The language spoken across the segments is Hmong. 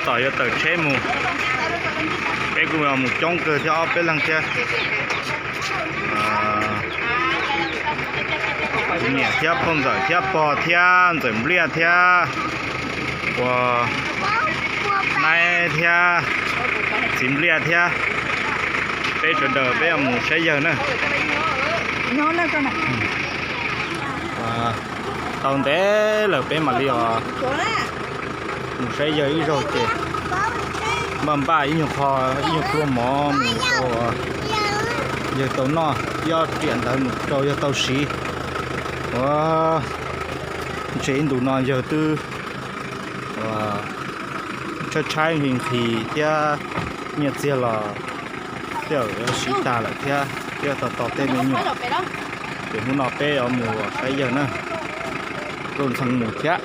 Tom yuav tawm tsheb mus, peb kuj mus coob kawg thiab, ob peb leeg thiab. Niam thiab pog, ntxawm thiab pog thiab ntxawm Npliaj thiab, ua Naib thiab txiv Npliaj thiab, peb sawv daws peb yuav mus saib yawg na. Tau ntev lawm peb mam li os mus saib yawg ib zaug ces npaj npaj ib nyuag qho, ib nyuag pluag mov mus rau yawg tau noj, ib ob riam ntawd mus rau yawg tau siv. Ua ntshe ib ntus no yawg twb tshaib tshaib nqhis nqhis thiab, nyiaj txiag los tej zaum siv tag lawm thiab, thiab tos tos tej me nyuam. Ces hnub no peb yuav mus saib yawg na, Rooj Ntxhee mus thiab.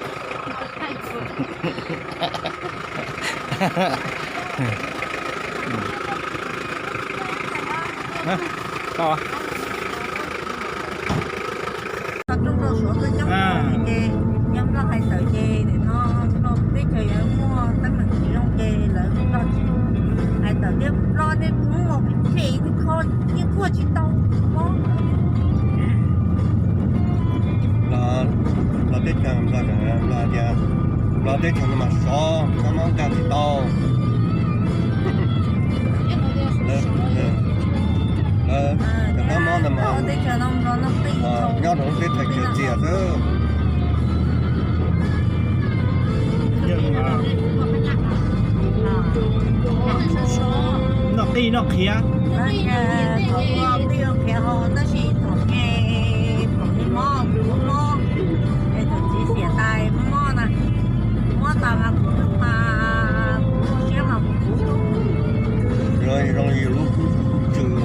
Ces yog Nplog hais tawm ces nim no teb chaws yuav muaj teeb meem tsis zoo ces lawv Nplog tsis hais tawm thiab, Nplog tej Hmoob mus phem kho yeej khuaj tsis tau mob. Nplog teb chaws, Nplog tseem, Nplog tias Nplog teb chaws no mas sov, mob mob nkag tsis tau. Lawv cov mob mob ntawd mas nyob rau lub teb chaws txias xwb. Noj qij noj qhiav. Tab sis thaum ke pom li mob, kuv mob, es thaum txiv xiam tas mob na, mob tas mas kuv mas kuv zoo siab mas kuv, zoo li yus lub tswv,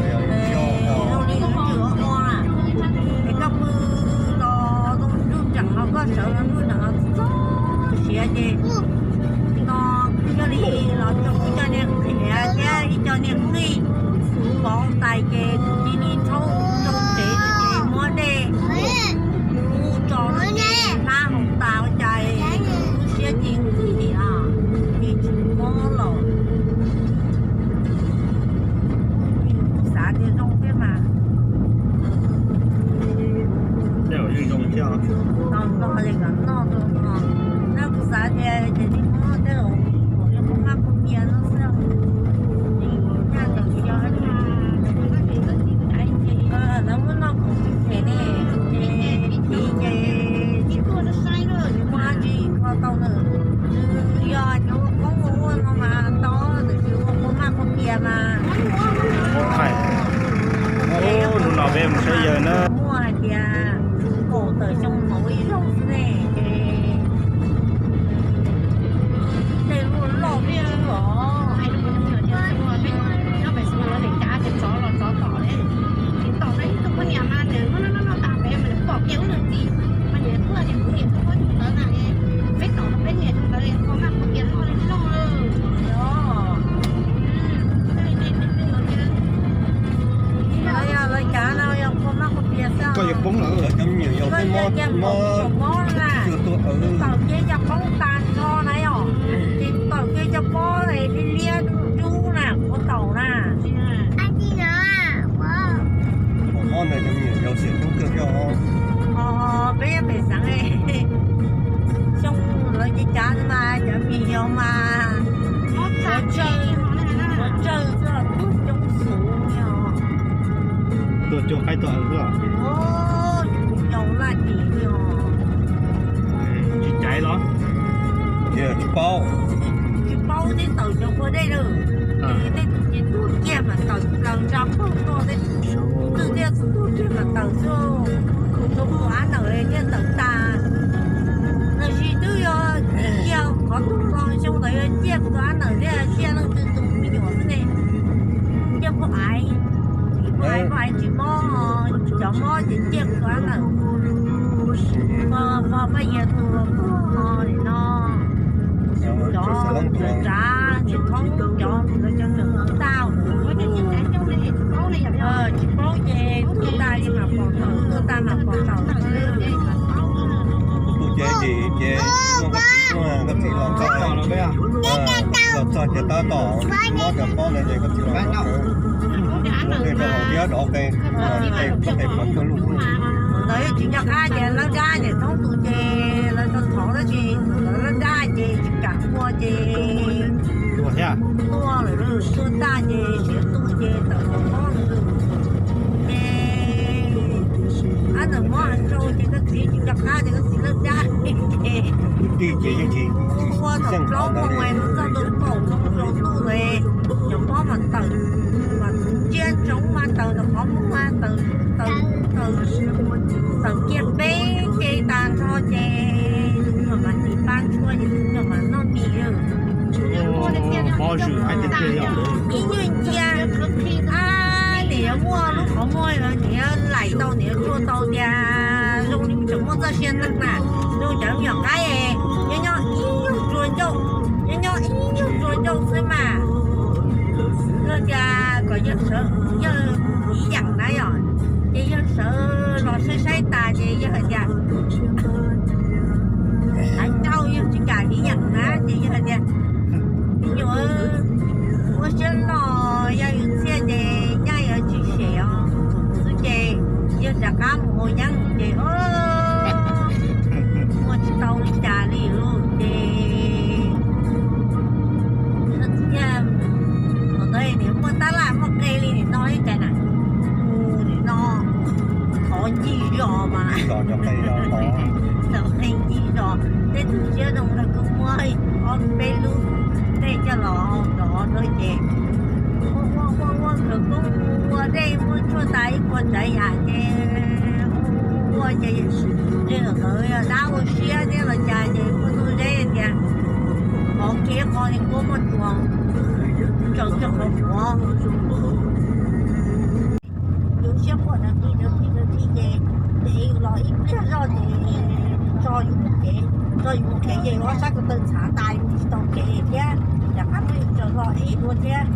zoo li yus lub tswv ua ua na, es koj pw los zoo nruj nreem los koj sawv los nruj nreem los txog siav ces no thiaj li los coj ib co niag qhiav thiab ib co niag nqij, kuv pov tais ces kuv cia li rhaub rau tsev ces muab dej ub tso rau ces hlab hauv tas ua cas lub siab ci ntxim li os, ces tsis mob lawm. Kuv xav tias zoo thiab mas. Tau nrog li kom noj rau no, tab kuv xav tias ces tsis mob tej zaum yog kuv maj kuv pias no xwb. Lawv muab noj khoom tsis phem ne, ces tiv ces tsis muaj dab tsi kho tau na. Yog cov ua qoob ua ua no mas tau, tiam sis ua kua maj kua pias mas. Hnub no peb mus saib yawg na. Muaj hais tias kaum tawm xyoo hauv ib zaug xwb ne, ces tej luaj loj li os. Koj yuav poob lawm. Cov me nyuam yaus peb mob, mob na, tawm ces cov poob tas nrho na yom, ces tawm ces cov pob liab dub na, ua taum na. Mob ntawd cov me nyuam yaus xiam coob kawg thiab os. Peb pem xeev xyoo lawv ces cav mas cov me nyuam yaus mas ua tsawg, ua tsawg xwb, tuag coob xwb os. Tuag cuag qaib tuag awv xwb os. Yus kuv nyaus laj dim li os. Tsis caiv los? Tsis paub. Tsis paub, twb tawm cov kua dej lawm. Tej tus ces tuag kiag mas tawm plaws ntsa pawg tuaj, tej tus twg thiaj tuag kiag mas tawm xwb. Kuv tus kuv av ntawm thiaj tawm tas. Los sis twb yog ciaj qhov tuag los xyoo ntawd yog ciaj kuv tus av ntawm thiab ciaj leej twg tus me nyuam xwb ne. Ciaj poj aiv, poj aiv, poj aiv tsis mob, cov mob ces ciaj kuv tus av ntawm. Poj, poj Paj Yias tus, poj no, cov txawv txav, niam Thoob cov, cov txawv tag. Tsis paub ces tuag tag li mas pom tawm, tuag tag mas pom tawm. Tus ces ces ces koj txiv los koj, koj txiv los koj. Ces tab tom mob cov pob ntawd ces koj txiv los rau hauv thiab rov qe, qe pob qe pov koj lub. Ntawd yog tsis nco qab ces lawb dab ces thoob tus ces lawv tau thov dab tsi, lawv dab ces tsis kam ua ces tuag lawm, tuag tag ces siav tu ces tawm los mob lawm ces ab ntawm mob heev rau ces koj txiv tsis nco qab ces koj txiv lawb dab ces ua thaum plaub moos es mus txog ntua kaum moos tsaus ntuj lawm, cov pob mas tawm, mas ntsia ntsoov mas tawm ntawm qhov muag mas tawm, tawm, tawm kiag peb ce tas nrho ces tus nyuag mas tis pab tshuaj ces tus nyuag mas noj mis. Ib nyuag cia, ab, nim yuav muaj lub qhov muag los nim yuav laim tau nim yuav tsuag tau tias zoo li tseem muaj txoj sia neeg na, zoo cov me nyuam qaib nyob nyob ib nyuag tsuag ncauj, nyob nyob ib nyuag tsuag ncauj xwb mas. Yog tias kom yawg sawv, yawg tiv yam na yom, ces yawg sawv los saib saib tas ces yawg hais tias, hais rau yawg tsis kam tiv yam na ces yawg hais tias, me nyuam, ua siab loj, yog yus txiaj ces nyaj yuav tsis sem os xwb ces yawg rov qab mus ua nyeeb ces muaj tsis tau li cas li lauj ces thiaj, thaum ntawd nim muaj tab laj muaj qe li nim no ib cai na, mus nim no thov ncig zos mas, thov qe ncig zos, tej tus siab zoo no kuj muab ob peb lub dej coj los rov rau ces ua ua ua ua khawv koob, ua dej muab tshuaj tas ib puas tsav yam ces ua ces yog ntawd yog dab ua siab thiab los cas ces muaj tus zeb tias qhov kev qhov ni kuab muaj tsuas tsaws kiag qhov quav. Yus siab puag ntawd ti ntawd ti ntawd ti ces, ces yus los ib pliag zoj ces tso yus mus kev, tso yus mus kev ces yus ob sab ko taw txhav tas yus tsis tau kev thiab, rov qab muab yus tsaws los ev dua thiab.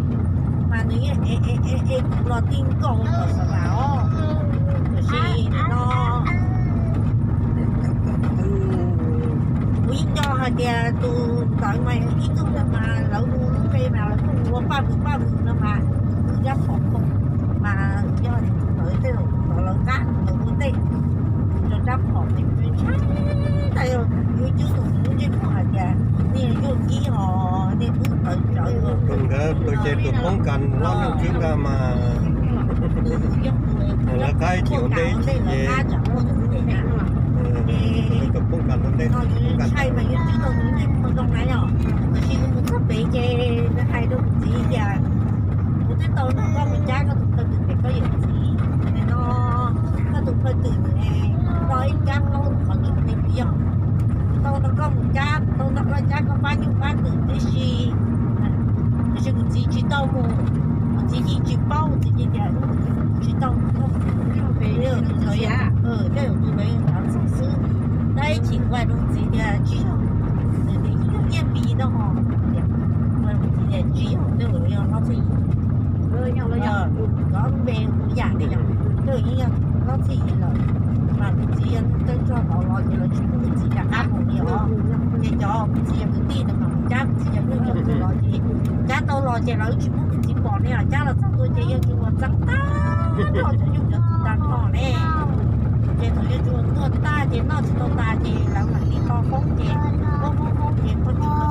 Mas nws yeej ev ev ev ev kuv los ti nkaus tom Xav Vas os. Tiam sis no kuv yeej nco hais tias tus ntawd mas ib tug ntawd mas lawv hu lub npe mas lawv hu ua Paj Vwm, Paj Vwm no mas tus rab phom koo mas yog tus ntawd tej zaum tus ntawd lawv qab tus ntawd ua ntej, tus rab phom ntawd ntshai ntshai, yus cub tus ntawd lub ntsej muag hais tias nej yuav kib hos nej twb tawv tsawv. Tus nkawd tus ces tus poob kas hlob Nuj Tswb ntag mas lawv qab ib chim ua ntej ces tus poob kas ntawd ntej, ntshai mas yus cub tus ntawd ntej mus zoo na yom, tiam sis yus mus txog pem ces nws hais rau kuv txiv tias kuv twb tau nrog koj mus cab koj tus phawj twm pem koj yawm txiv no, koj tus phawj twm nws nrog ib cab plaub qhov twg ne kuv yog, kuv tau nrog koj mus cab, kuv tau nrog koj cab koj pab nyuj pab twm tib si, tiam sis kuv txiv tsis tau mus, kuv txiv yeej tsis paub, kuv txiv yeej tias tsis tau mus, yog tus ntawd, yog tus ntawd txog xwb. Tab ib chim kuv hais rau kuv txiv tias tsis yog, nws tias yeej yog nyiaj npis no ho, kuv txiv tias tsis yog, tej zaum yog hlob txhij yim, cov npe kuv yam li yog, tej zaum yeej yog hlob txhij yim lawm, mas kuv txiv yog tawg tso tod los ces lawv tsis pub kuv txiv rov qab mus li os. Ces cov kuv txiv yog kwv tij ntawd mas kuv cab kuv txiv yog nyuj cov tus los ces cab tau los ces lawv tsis pub kuv txiv pom li os, cab los txog ntua ces yog tsis ua txeeb tag nrho cov nyuj cov twm tag nrho ne. Ces thaum yog tsis ua tuag tag ces noj tsis tau tas ces lawv mam li tau foob ces foob foob foob ces pog tsis tau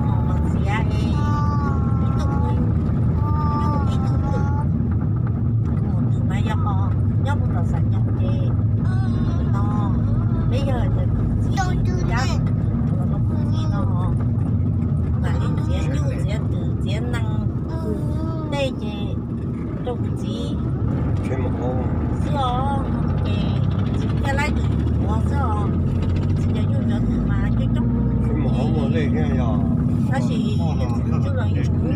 mam los txiav es ib tug nyuj ib tug twm. Tus twm mas yog ho nyob puag tom Xam Nyoos ces no peb yog tias kuv txiv cab los rau kuv txiv no mam li txiav nyuj txiav twm txiav nees tej ces rau kuv txiv xwb os, ces kuv txiv thiaj laib twm ua xwb os. Kuv txiv cov nyuj cov twm mas coob coob, tab sis tsuj los yeej tsis muaj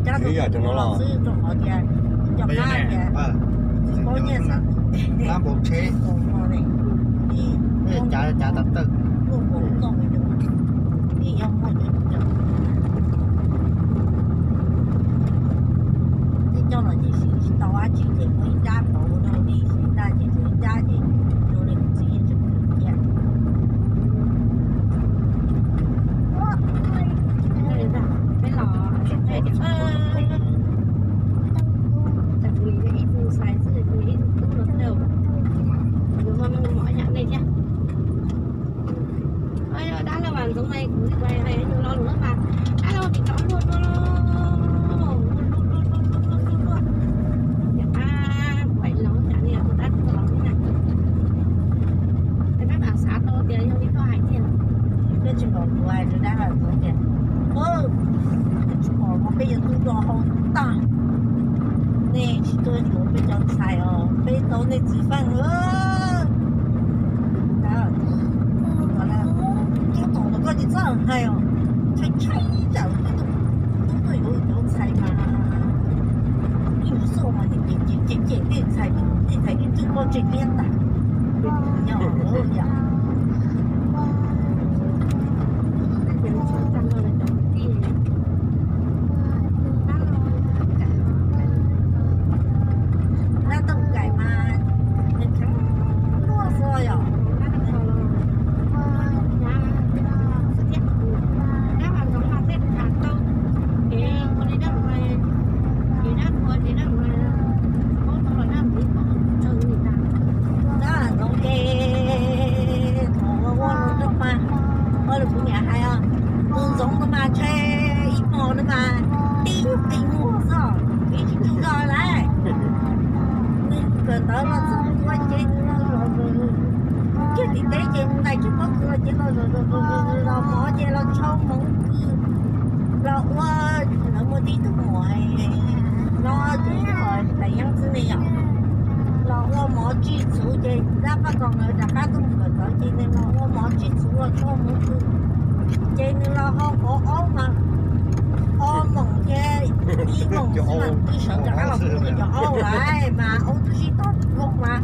cab tau los xwb rau qhov tias cov qab tias kuv txiv paub nyiaj xav twm, es muaj npaum nkaus es yog muaj cov nyuj cov twm ces coj los ces siv tsis tau dab tsi ces muaj ib rab pov ua rau li siv tag ces tshuav ib rab ces zoo li kuv txiv yeej tseem cia. Ib tug xaiv xwb, ib tug tub los tau. Yus ho muaj mov yam nej thiab. Dab laug Vam Ntxoov, kuv hais yus lo lus mas dab laug tsis tau luag dua, luag luag luag luag luag. Ces pab pais los cas li tus dab laug los thiab na. Ces peb mam xav tau tias yog li koj hais tiag. Peb tsis pom kuv hais rau dab laug Ntxoov tias, tsis pom mas peb yuav tub rau hauv tag. Nej tsis tuaj yuav peb cov ntxhais os, peb tau nej txiv feej. Tub tom no koj tsis txhob hais os, ntshai ntshai tsam tub tuaj yuav cov ntxhais mas ib mus xauj mas cem cem cem cem tej ntxhais, tej ntxhais twb pob ntseg liab tas. Yog yom. Dab Tooj Kaim mas nws kheev luag xwb yom. Dab Ntxoov ces thaum ua ua lus nrog mas, ua lus kuv niam hais os, tus Ntxoov no mas ntshe ib hmos no mas tib nyuag qis muag xwb, ib tsis tsaug zog lawm. Nws kawm ntawv los txog ua ces nws los kiag tim teb ces ntais kiag pob kws los ces los zom zom zom zom mov ces los tshau hmoov kws los ua, lawv muaj tib tug muam no ces yog tais yeeb xwb ne yom, los ua mov tsis txhuv ces dab paj koos ntawd rov qab tuaj mus kawm ntawv ces nws los ua mov tsis txhuv los tshau hmoov kws ces nws los ho qhov aub mas o moom thiab ib moom xwb mas twb sawv rov qab los pub nws cov aub lawm mas aub twb sib tog zoo mas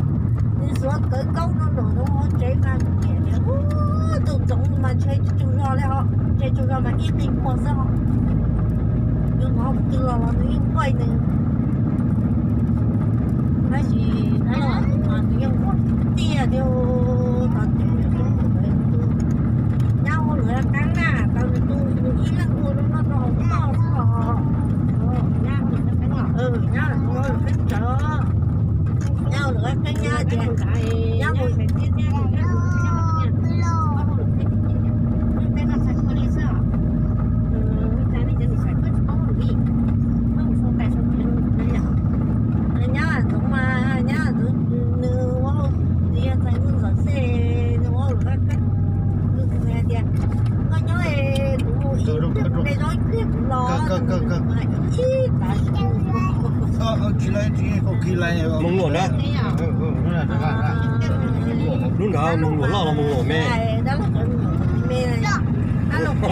nws xuav kawv koob rau nraum zoov hauv tsev mas niam tias, Tus Ntxoov mas ntshe tsaug zog li os, ntshe tsaug zog mas ib qis muag xwb os. Yus hnov tus twg los los nws yeej nquaj nws. Tab sis dab laug Vam Ntxoov mas nws yeej nquaj tiag tiag, tau ces nws tus nyab ua luam qeeb na, tau nws tus nws ib leeg ua lub noj rau hauv toj xwb los. Nyab ua luam qeeb tsawv, nyab ua luam qeeb nyab tias nyab ua Nyab Ntxoov mas nyab Ntxoov nws ua hauj lwm, yog txais muaj ntxawm xej nws ua hauj lwm qab qab. Nws hais tias koj nyob es kuv ib pliag kuv los, ib tav su. Moos Luam na. Lub nrad Moos Luam loj los Moos Luam me? Moos Luam loj.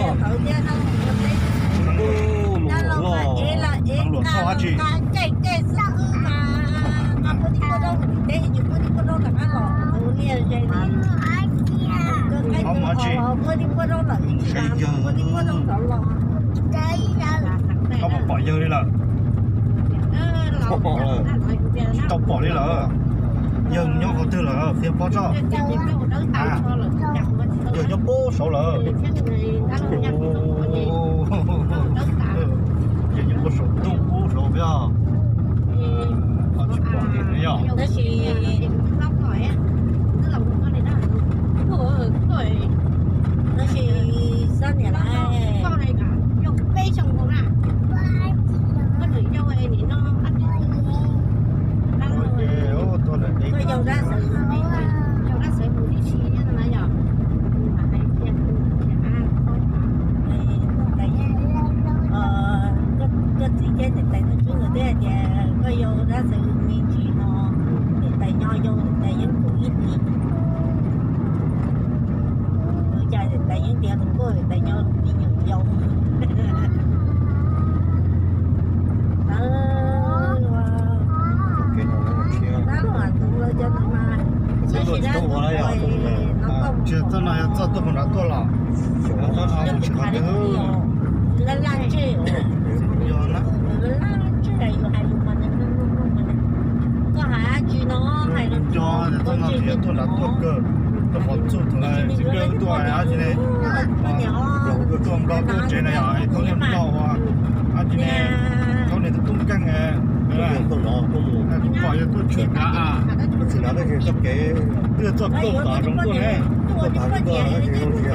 Qhov muaj tsis, koj puas pom yawg li lawm? Tsis tau pom li lawm. Yawg nyob qhov twg lawm, qhia paub tso. Yawg nyob puag saud lawm. Yawg nyob puag saum ntuj puag saud peb os. Tsis pom li yog. Tab sis, tab sis xab niam lawm. Koj yau dab xwb, koj txiv thiab niam tais no tub ntawd twb hais tias koj yau dab xwb me ntsis no, niam tais nyob yau niam tais yeej tus ib hlis. Ua cas niam tais yeej tiav tus nkauj niam tais nyob me nyuam yau. Tsis txog no yog txoj tuaj puag nrad tuaj los. Koj hais tsis no hais los txog no tsis yog tuaj nrad tuaj kawg. Txuj thaum txiv Nplog tuaj dab tsi ne, tuaj Nplog tuaj tsev na yog thaub niag Nplog ua dab tsi ne, thaub niag tub keej, tub pom yog tuaj tshwm kav, twb txoj koob tom zoo tuaj ne, tuaj tas tuaj, cov ntawd tshwm kav,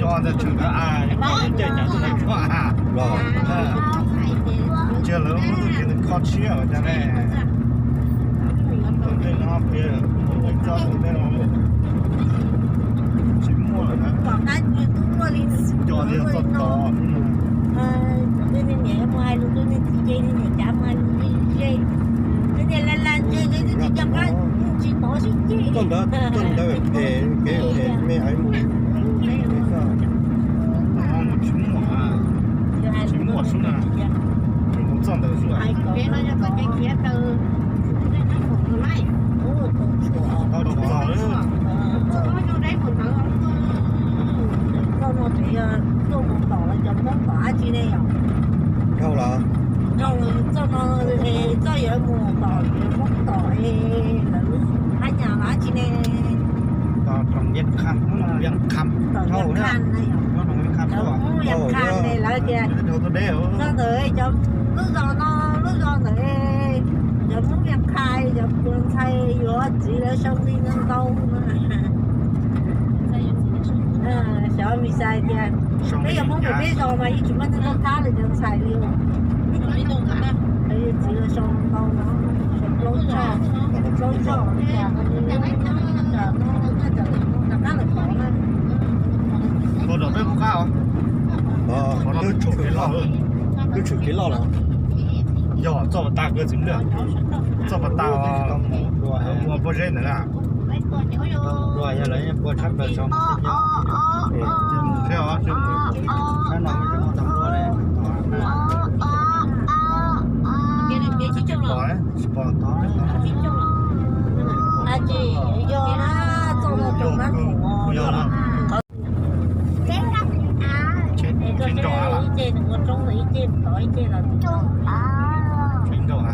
cov caij cas tuaj tshwm kav, los ntsia lawv muab tub kev kho tshiab cas ne. Tej no peb, tsis muaj lawm na. Cov tias txog tod. Koj ntawd, koj ntawd phem, kev phem me haiv mus. Tsis muaj, tsis muaj sub na, tsuas mus txoj ntawd xwb. Tau tau txog. Txoj no ces yog tuaj mus tom cov Hmoob tom dab tsi ne yom? Dhau los? Dhau txoj no es txoj yuav mus tom cov Hmoob tom es lawv lub hab nyas dab tsi ne? Tom Vias Kham, Vias Kham, tom Vias Kham ne yom? Cov Hmoob Vias Kham ne lawv tias txoj ntawd cov lub zos no, lub zos ntawd cov Hmoob Vias Kham, cov puas ntxhais yuav txiv lawv sau nqi ntau ntau no. Xyov Mis Xais tias peb yog Hmoob peb zos mas yeej tsis muaj neeg tuaj thab lawv cov ntxhais li. Txiv lawv sau ntau no, sau plaub txoj, plaub txoj, rov qab lawm tod na. Twb tshwm kev loj, twb tshwm kev loj lawm. Yog txoj pas tas kawg txiv Nplog, txoj pas tas mus pob zeb ntawd na. Yog lawv pua tshab plaws tso. Mus thiab os, sab no tsis muaj tau nplua li. Tsis pom, tsis pom. Yog na, txoj no tseem na, yog na. Tsheb nrog ib ce mus ua roob, ib ce mus tod, ib ce los tod. Tsheb nrog.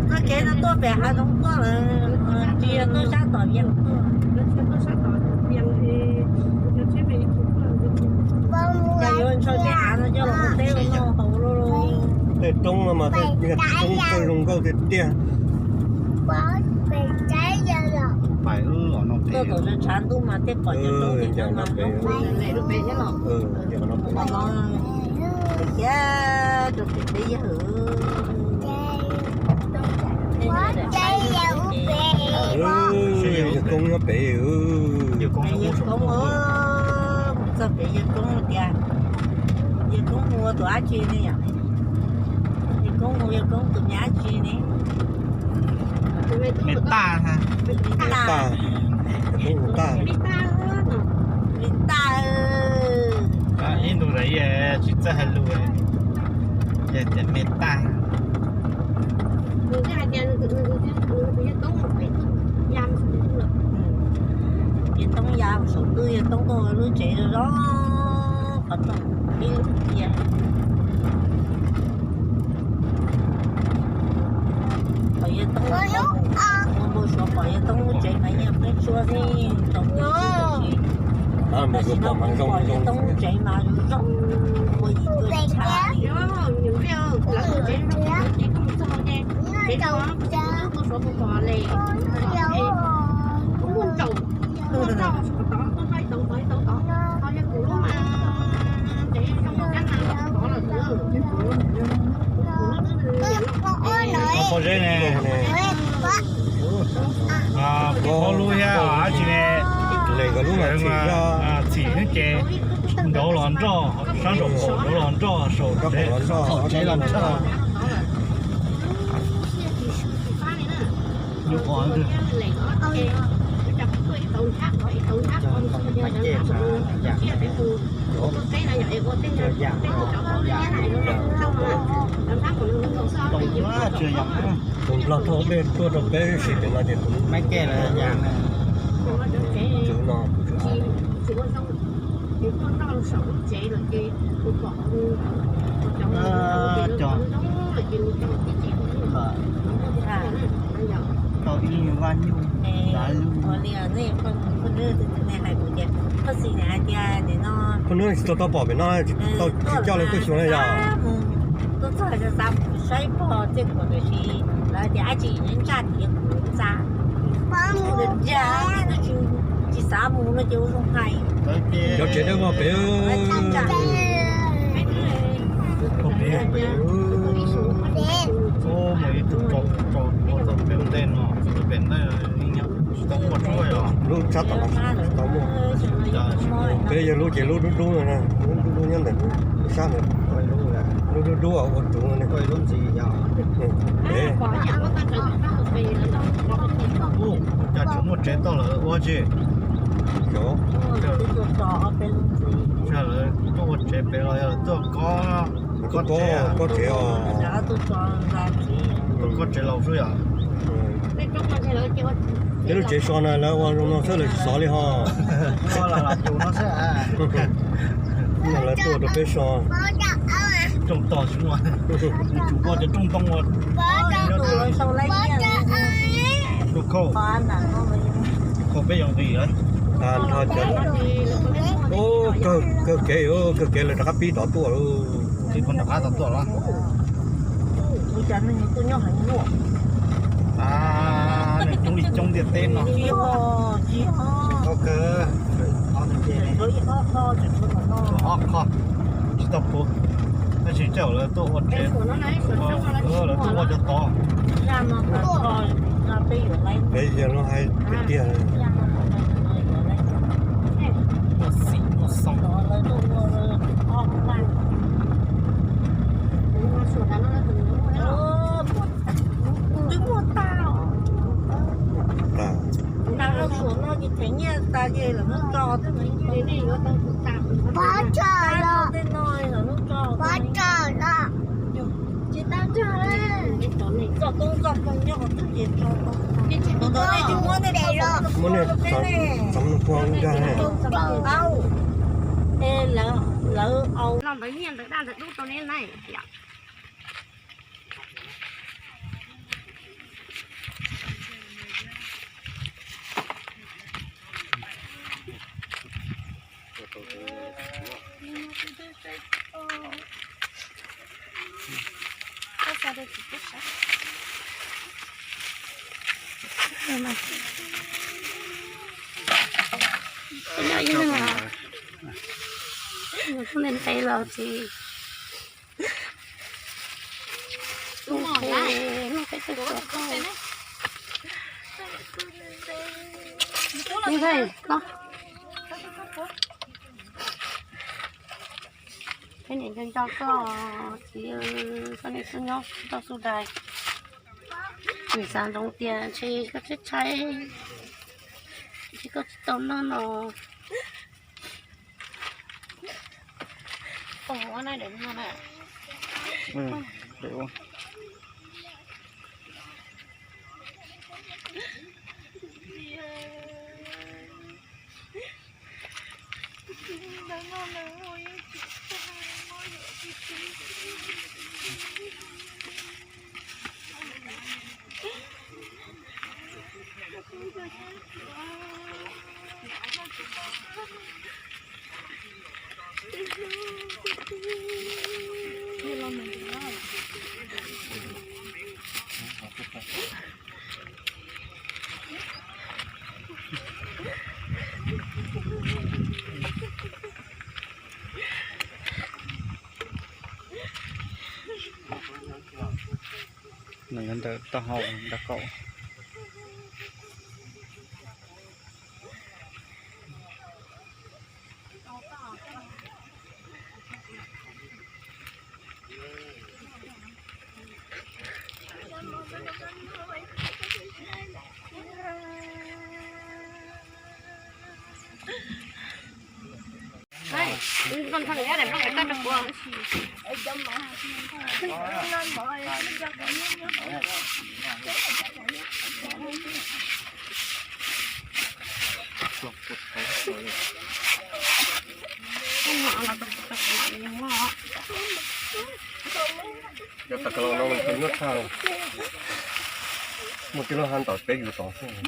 Txoj kev no tuaj pem hav zoov tuaj lawm, tsis yog tuaj sab tom Vias tuaj. Cas yuav ntshaw tej hav no coj los ua teb ua noj haus lauj. Tej roob no mas tej roob txawj zoo nkauj tiag tiag. Tuaj tom tshav ntuj mas tej pom cov roob tim no mas zoo nkauj. Tiag, rau pem peb yawg. Yawg Koob nyob pem. Yawg Koob, mus txog pem Yawg Koob tias, Yawg Koob mus ua tus dab tsi ne yom? Yawg Koob mus, Yawg Koob tus me dab tsi ne? Me Taj. Me Taj. Me Taj. Ib ntus ntawd tsis txawj hais lus, yog tias Me Taj. Yawg Koob ya saum twg, Yawg Koob tuaj lub tsev zoo zoo, qhov rooj ib lub cia. Pom Yawg Koob, ua npau suav pom Yawg Koob lub tsev mas yeej qeeb tsua xwb, tau pom Yawg Koob lub tsev mas zoo zoo, ua yim cuaj tshab li. Pob zeb ne. Pob lub thiab dab tsi ne. Txhim ces nraud los nroj, sab nraud qaum nraud los nroj, saum tsev los nroj. Tus Nplog thauj dej tuaj rau peb sim pem no ces tus Maiv Kej los yog Yaj, tus no. Cov tau ib vaj nyuj, ua li nej phooj ywg tus twg nej hais kuv ces phooj ywg hais tias nim no phooj ywg tsis tau pom pem no, tsis coj lawv tuaj xyuas na yog. Tuaj txog xav mus saib pog Txij Khuam tiam sis lawv tias dab tsi ntsaj tias kuv ntxa, tsis xav mus no ces ua zoo hais. Cov tsev dawb vog pem. Lub tshab tom no tsis tau muaj. Peb yog lub ces lub dub dub no, lub dub dub nyob ntawm sab ntawd. Lub dub dub ua tsuv no. Cas tsis muaj tsev toj lawm ua tsi? Yog lawv tuaj ua tsev pem los yog lawv tuaj kob, kob tsev, kob tsev os. Tuaj kob tsev laus xwb yom. Peb lub tsev so na lawv ua zoo no xwb lawv tsis xov li ho. Lawv tuaj rau peb so. Rooj tog xwb, tsum koj cov rooj ntoo ua. Rooj khauj, rooj khauj peb yuav nqis lawm. Kawg kev, kawg kev lawv rov qab pib tod tuaj. Tib qho rov qab tod tuaj los. Nws coob li coob ntiaj teb no. Ob qho tsis tau puv, tab sis coj lawv tuaj ua tsev, lawv tuaj ua cov tod. Peb yog lub haib tiag tiag. Muaj xim muaj xoo. Twb muaj tag. Tag rau suam no ces thev nyiaj tas ces lawv muab tso tej no, lawv muab tso tej no. Txoj koob txoj koob nyob qhov twg ces tso tau. Tus ntawd nej tsis muab nej tso, muab nej tso pua nkag ne. Lawv, lawv au. Los ntawd nyiaj ntawd daj ntawd dub rau neb na. Ntev los tsis Peb niam nco nco koj txiv, koj niam xub nyob tau xub dais. Nws xav ntsoov tias ntshe koj tshaib tshaib, ntshe koj tsis tau noj no. Nws ntawm taub hau nrab qaum. Koj los no tus nyuaj tshaj, muaj tij laug hab ntaus peb yus tod xwb,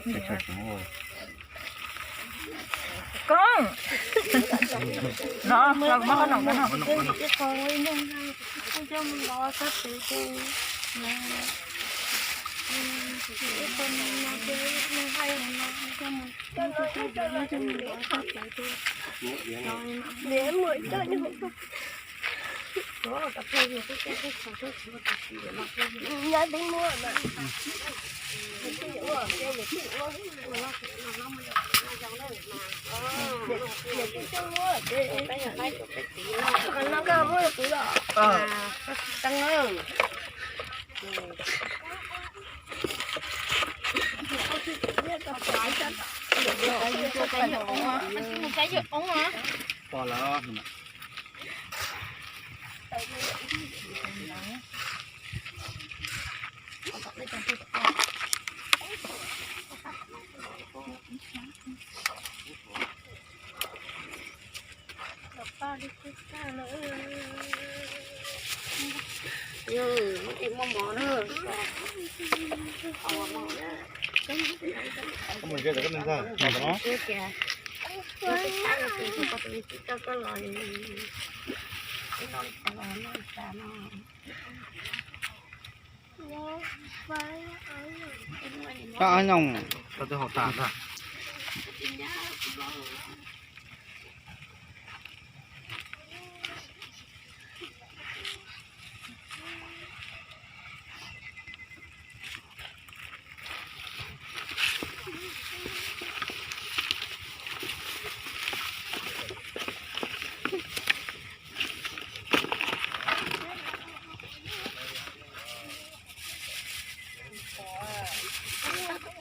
tsis muaj. Koob, no, muab qhov no no. Koj ob nyoog.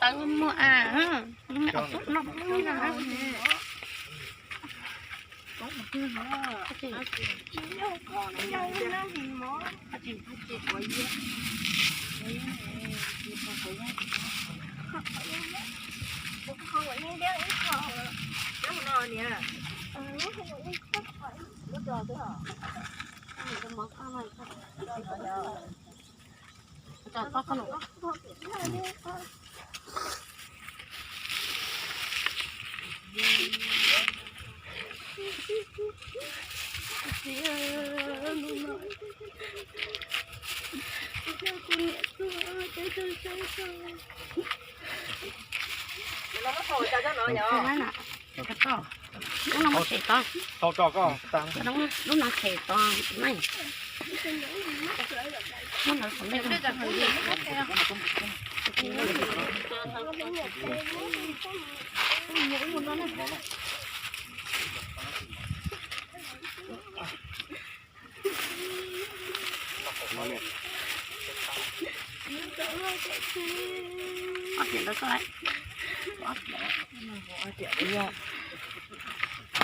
Tawv muag a, nws me aus tub no. Lub no muab tshem tod. Lub no tshem tod.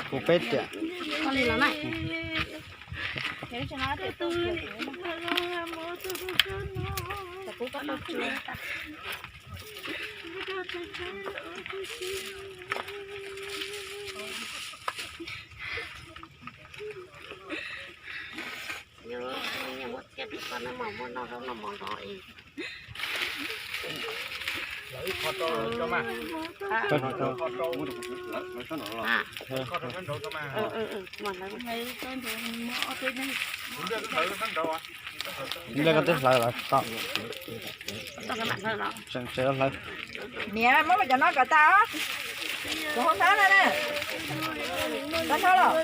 Kuv peb tiam. Nplej koj twb hlawv los tau. Tseem tsev hlawv. Niam, muab cov no kom tas os. Kuv hoob hlawv no na. Tau dhau los.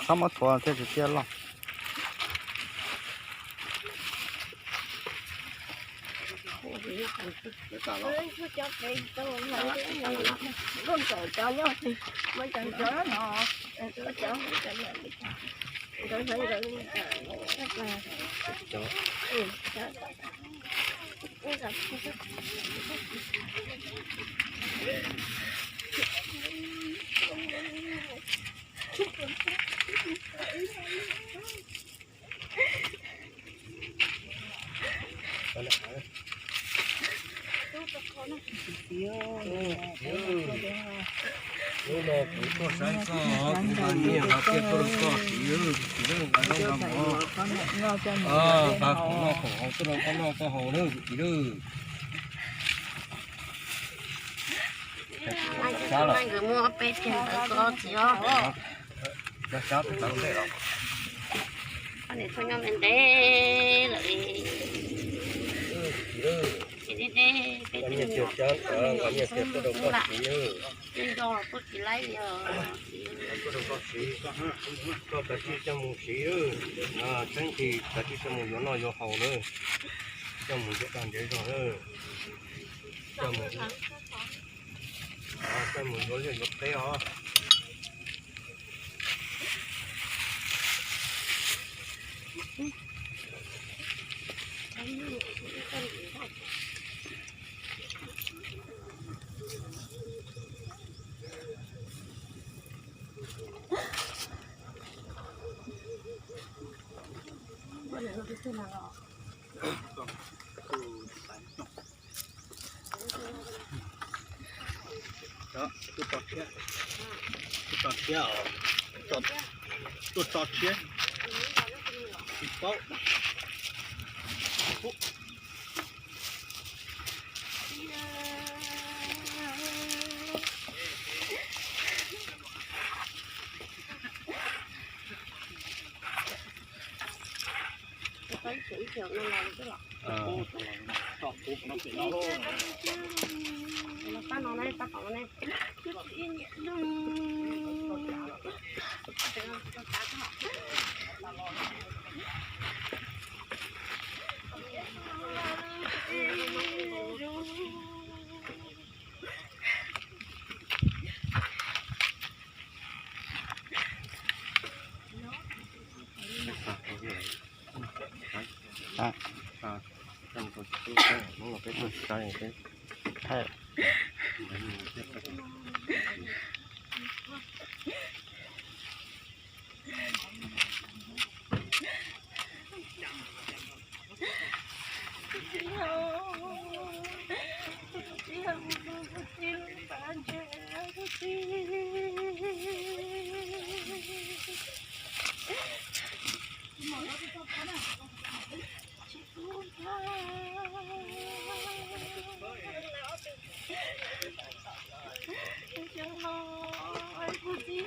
Txhob muab thuav thiaj tsis ciaj loj. Lub no kuv tuaj saib koj, kuv nqa nyiaj nqa txiaj tuaj rau koj siv, kuv nqa zaub nqa mov, nqa khoom noj khoom haus tuaj rau koj noj koj haus na kuv txiv na. Nkawd muaj ob peb tiag ntawd koj txiv os. Niam tuaj nyob ntev ntev lawm. Ces deb deb peb twb nyiam, nyiam tuaj rau koj siv, nco tuaj tsis laib li os. Koj kav tsij coj mus siv, tseeb tiag kav tsij coj mus yuav noj yuav haus na, coj mus yuav dag ntev zog na, coj mus, coj mus yuav liaj yuav teb os. Tuaj tso tshiab, tuaj tso tshiab, tuaj tso tshiab, tsis paub.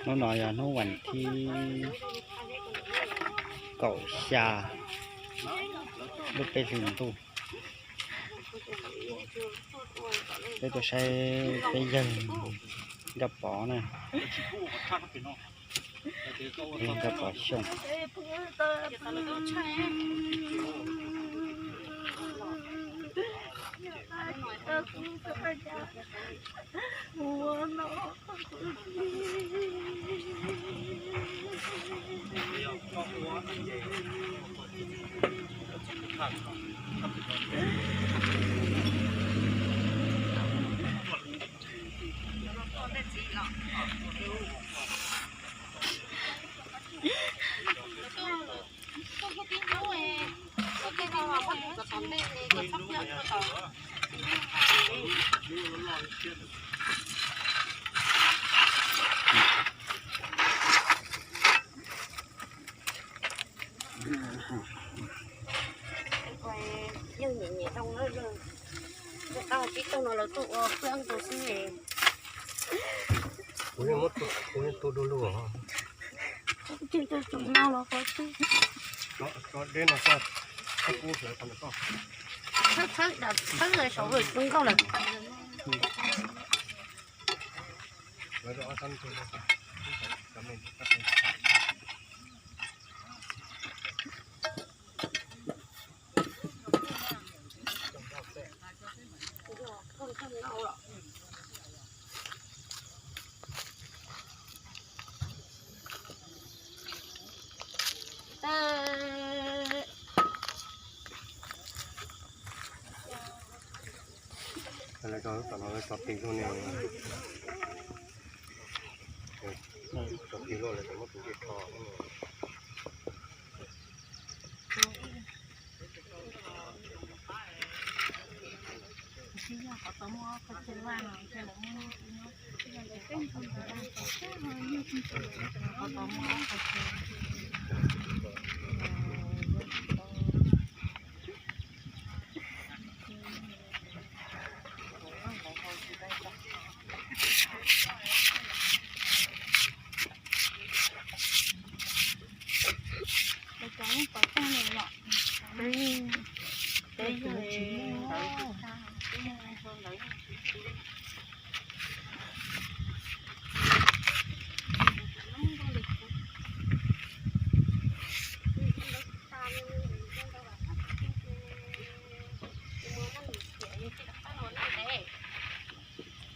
Hnub no yog hnub vas thib kaum xya lub peb hlis ntuj. Peb tuaj saib peb yawg Nkaj Pov na, yawg Nkaj Pov Xyooj. Yawg nyiam nyiam zoo na, yawg tau tib tug no lawv tuaj ua pheeb rau xwb. Kuv yeej muab, kuv yeej tu du lug. Ces tau tsoom no los qhov twg. Tso deb no koj, koj kub hlawv qhov ntawd koj. Txhawb, txhawb, txhawb saud lawm, zoo nkauj lawm. Lawv tso, lawv tso tis lub ne, tso tis lub lawv tso muab tus ncej tso.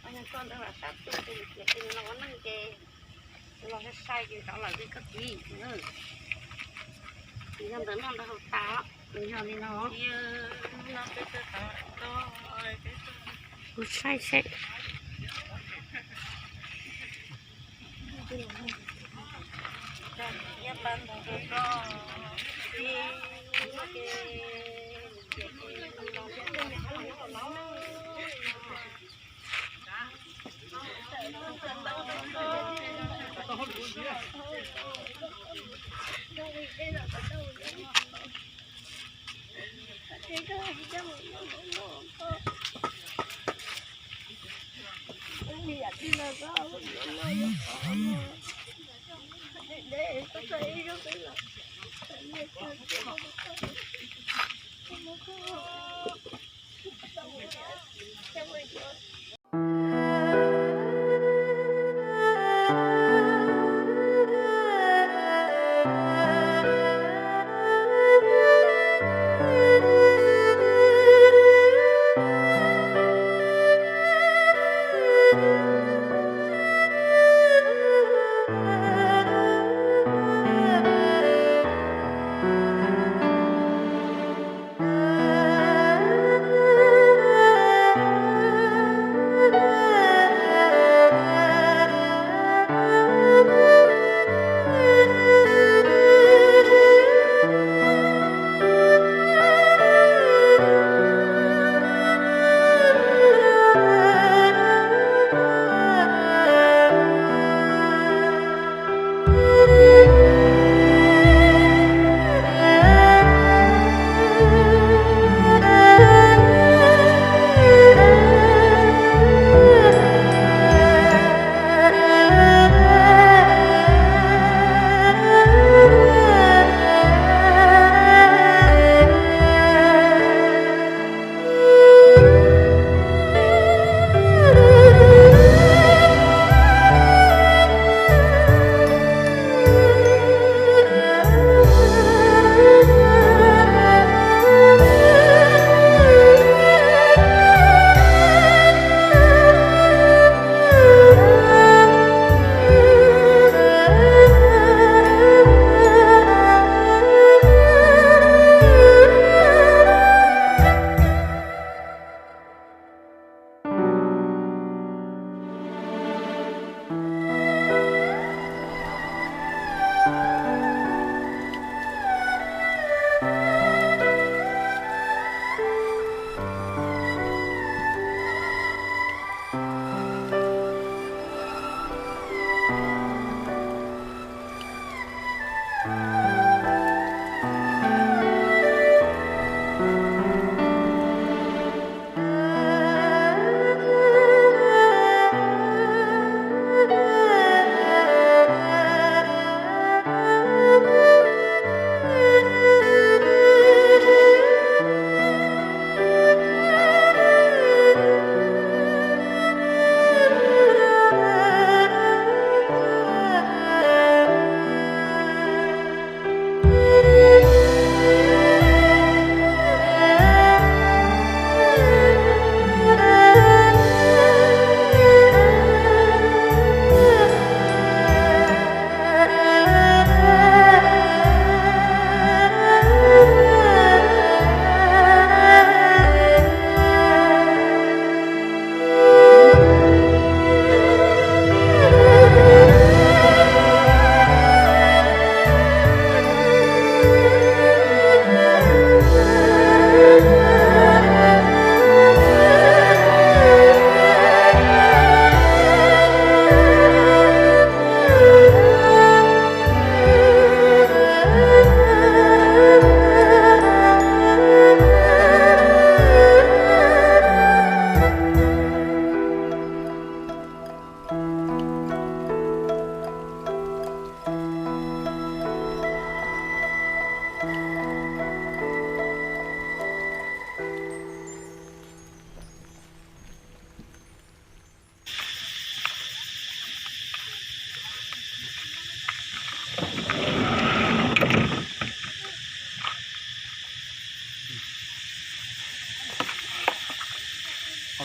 Koj ntawd lam tab tu ces nws tiam ces nws los ua neej ces nws los sai sai ces rov lawm li koj txiv. Ces yog ntawm no ntawd haus tas, nws yog li no. Kuv saib seb.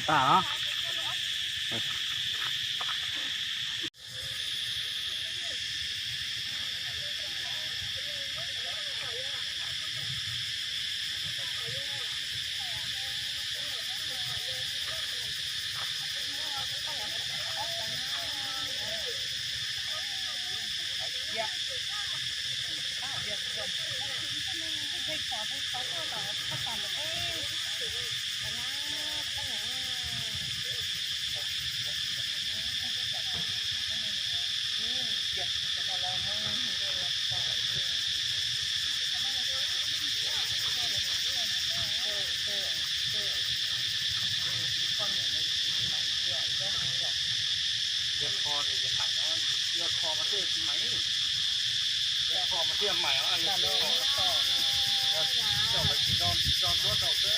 Tag no. Yog kho thì mày nó, yog kho mà thiaj mày, yog kho mà thiaj mày, yog chọn là chỉ do do đuối đầu xí.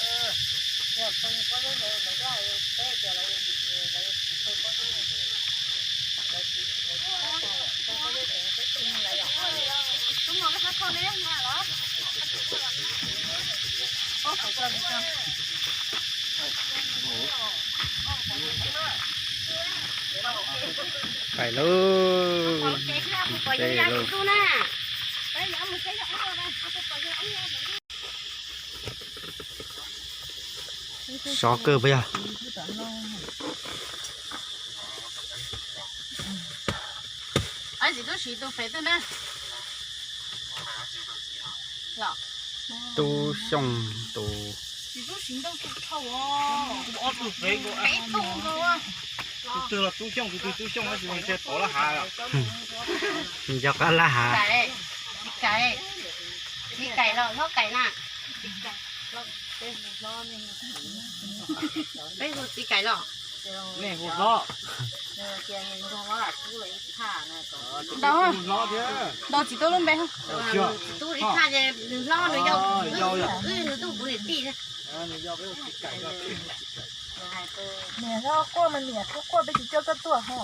Pais lauj. Sov kawg puas yog? Tub Xyooj tus. Tus twg los Tub Xyooj, tus twg Tub Xyooj, tab sis ntshe pov lab hav. Nco qab lab hav. Txiv Kaim, txiv Kaim los hlob Kaim na. Peb hu txiv Kaim los. Nej hu hlob. Ntaus, ntaus txiv tub lub npe. Txiv tub ib thaj ces nws hlob nws yau, wb nws tub kuv niam tij. Niam hlob quaj mas niam hlob quaj peb tsis coj koj tuaj ho.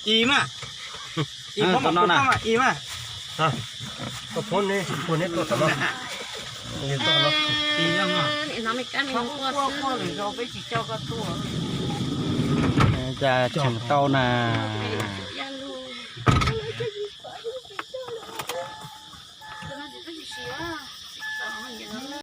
Ib mas. Ib mas, ib mas. Cas tseem tau na.